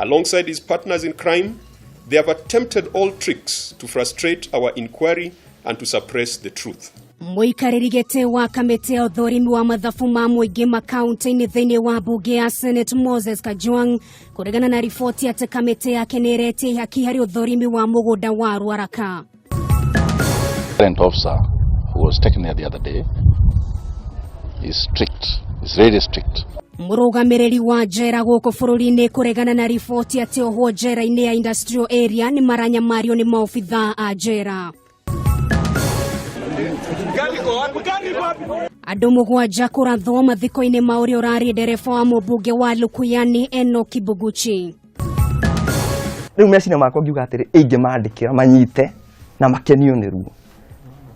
Alongside his partners in crime, they have attempted all tricks to frustrate our inquiry and to suppress the truth. Mũikarĩri gĩtĩ wa kamĩtĩ ya ũthũrimi wa mathabu ma mũingĩ makaunti-inĩ thĩinĩ wa mbunge ya Senate Moses Kajwang kũregana na riboti atĩ kamĩtĩ yake nĩ ĩretia ihaki harĩ ũthũrimi wa mũgũnda wa Ruaraka. Warrant officer who was taken there the other day is strict, is really strict. Mũrũgamĩrĩri wa njera gũkũ bũrũri-inĩ kũregana na riboti atĩ ohwo njera-inĩ ya industrial area nĩ maranyamario nĩ maobithaa a njera. Andũ mũgwanja kũrathwo mathiko-inĩ ma ũrĩa ũrarĩ ndereba wa mũmbunge wa Lukuyani Enock Mbuguchi. Rĩu meciria makwa ngiuga atĩrĩ, ingĩmandĩkĩra manyite na makenio nĩ ruo.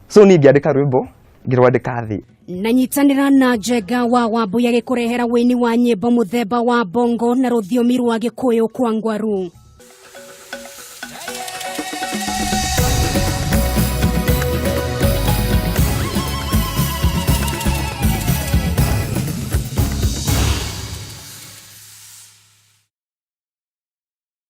So niĩ ngĩandĩka rwĩmbo, ngĩrwandĩka thĩ. Na nyitanĩra na Njenga wa Wambui agĩkũrehera wĩini wa nyĩmbo mũthemba wa bongo na rũthiomi rwa Gĩkũyũ kwa ngwaru.